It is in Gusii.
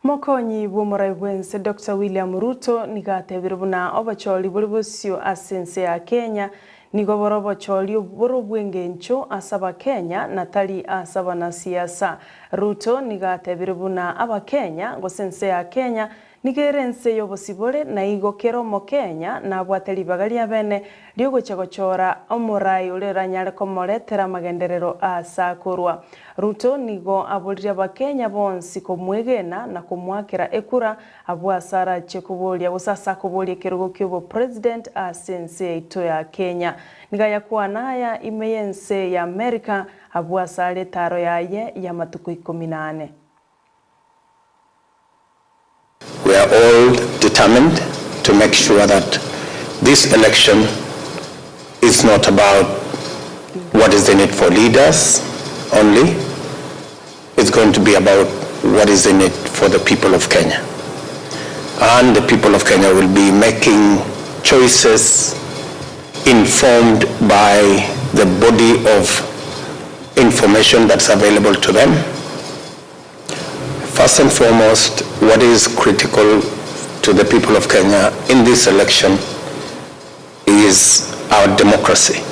Mokonyi bw'omorai bw'ense Doctor William Ruto nigo atebire buna obochori bore bosio ase ense ya Kenya nigo bore obochori bore obw'engencho ase abakenya na tari ase abanasiasa. Ruto nigo atebire buna abakenya gose ense ya Kenya Nigo ere ense y'obosibore, na igo kera Omokenya nabwate ribaga riabene riogochia gochora omorai oria oranyare komoretera amagenderero aase akorwa. Ruto nigo aboririe Abakenya bonsi komwegena na komoakera ekura abwo ase arachie koboria gose ase akoboria ekerogo ki'obopresident ase ense yaito ya Kenya. Nigo ayakwana aya ime y'ense ya America abwo ase are etaro yaye y'amatuko ikomi na ane. We are all determined to make sure that this election is not about what is in it for leaders only, it's going to be about what is in it for the people of Kenya. And the people of Kenya will be making choices informed by the body of information that's available to them. First and foremost, what is critical to the people of Kenya in this election is our democracy.